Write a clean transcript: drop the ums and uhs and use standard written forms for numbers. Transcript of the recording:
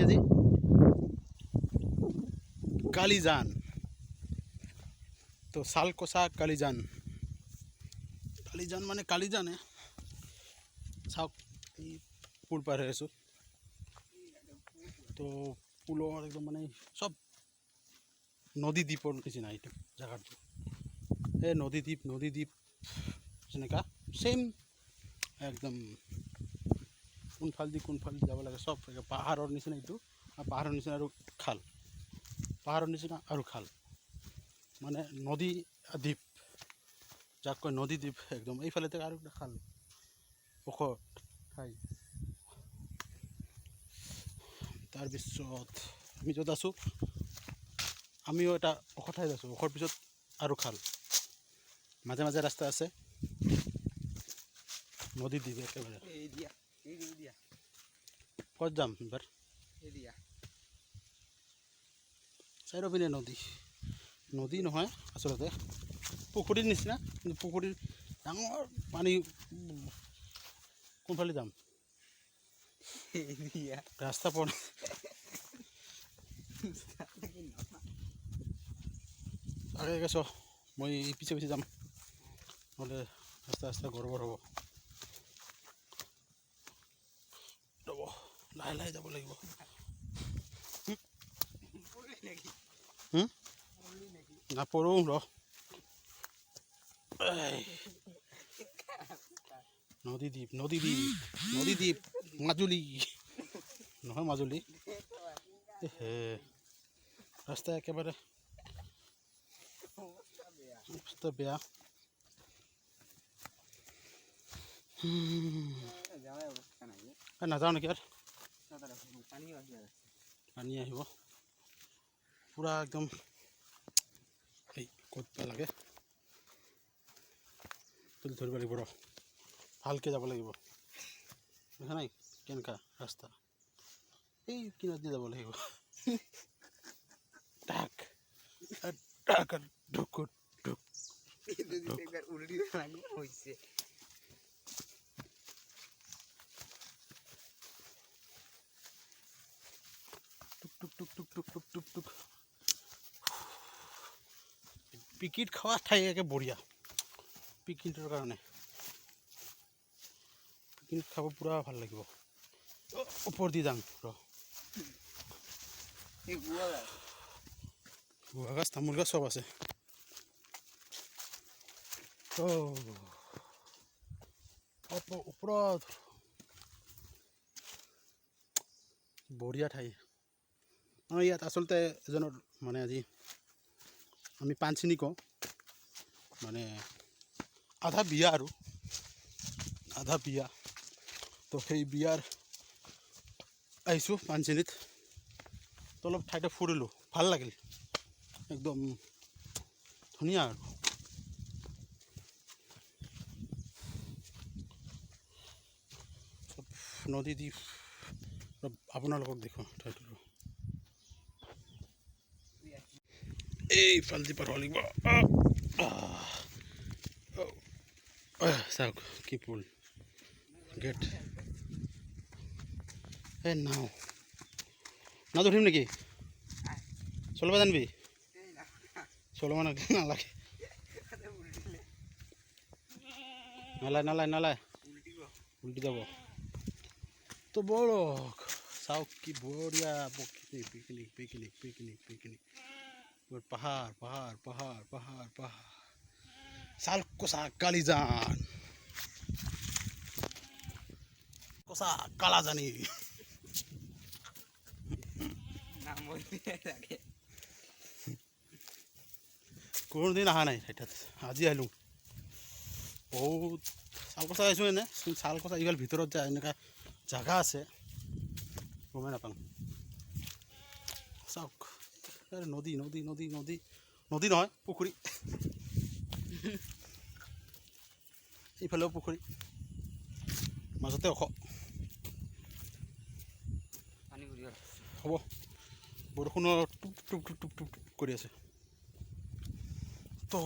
আজি? কালিজান। তো শালকোচা কালিজান, কালিজান মানে কালিজানে। চাওক, এই পুল পাৰ হৈ আছোঁ। তো পুলৰ একদম মানে চব নদী দ্বীপৰ নিচিনা এইটো জেগাটো। এই নদী দ্বীপ, নদী দ্বীপ যেনেকা ছেইম একদম। কোনফালেদি কোনফালেদি যাব লাগে চব পাহাৰৰ নিচিনা। এইটো পাহাৰৰ নিচিনা আৰু খাল, পাহাৰৰ নিচিনা আৰু খাল, মানে নদী দ্বীপ যাক কয়, নদী দ্বীপ একদম। এইফালে থেকে আৰু একটা খাল, ওখ ঠাই। তাৰপিছত আমি য'ত আছোঁ, আমিও এটা ওখ ঠাইত আছোঁ। ওখৰ পিছত আৰু খাল, মাজে মাজে ৰাস্তা আছে। নদী দ্বীপ একেবাৰে। ক'ত যাম এবাৰ? চাৰিওপিনে নদী। নদী নহয় আচলতে, পুখুৰীৰ নিচিনা, কিন্তু পুখুৰীৰ ডাঙৰ পানী। কোনফালে যাম? ৰাস্তা পোৱা নাই। আগে আগে চ, মই পিছে পিছে যাম, নহ'লে ৰাস্তা ৰাস্তা গড়বড় হ'ব। ৰ'ব, লাহে লাহে যাব লাগিব। নপৰোঁ ৰ। নদী দ্বীপ, নদী দ্বীপ, নদী দ্বীপ, মাজুলী নহয়, মাজুলী। হে, ৰাস্তা একেবাৰে অৱস্থা বেয়া। নাযাওঁ নেকি আৰু? পানী আহিব পূৰা একদম। এই ক'ত বা লাগে, তুলি ধৰিব লাগিব। ৰ, ভালকৈ যাব লাগিব। দেখা নাই কেনেকুৱা ৰাস্তা? এই কিনাত দি যাব লাগিব। টাক টাক ঢুক ঢুক। টুক টুক টুক টুক টুক টুক টুক। পিকনিক খোৱা ঠাই একে বঢ়িয়া। পিকনিকৰ কাৰণে পিকনিক খাব পূৰা ভাল লাগিব। ওপৰ দি যাম ৰ। গুৱা গাছ, তামোল গাছ চব আছে। ওপৰত বঢ়িয়া ঠাই। আমাৰ ইয়াত আচলতে এজনৰ মানে আজি আমি পানচিনি কওঁ, মানে আধা বিয়া আৰু আধা বিয়া। তো সেই বিয়াৰ আহিছোঁ পানচিনিত। তো অলপ ঠাইতে ফুৰিলোঁ, ভাল লাগিল, একদম ধুনীয়া। আৰু চব নদী দ্বীপ আপোনালোকক দেখুৱাওঁ ঠাইটো। এইফালেদি পাৰ হ'ব লাগিব। চাওক কি পুল, গেট। এই নাও, নাও উঠিম নেকি? চলাব জানিবি? চলাব নালাগে, নালাগে নালাগে নালাগে, উল্টি যাব। তো ব'লক, চাওক কি বঢ়িয়া picnic picnic picnic picnic picnic. পাহাৰ পাহাৰ পাহাৰ পাহাৰ পাহাৰ। শালকোচা কালিজান, কোচা কালাজানি। কোনোদিন অহা নাই ঠাইতাত, আজি আহিলোঁ। বহুত শালকোচা আহিছোঁ এনে। শালকোচা ইফালে ভিতৰত যায় এনেকুৱা জাগা আছে, গমেই নাপাওঁ। চাওক, নদী নদী নদী নদী, নদী নহয় পুখুৰী। এইফালেও পুখুৰী, মাজতে ওখ হ'ব। বৰষুণৰ টুপ টুপ টুপ টুপ টুপ টুপ কৰি আছে। তো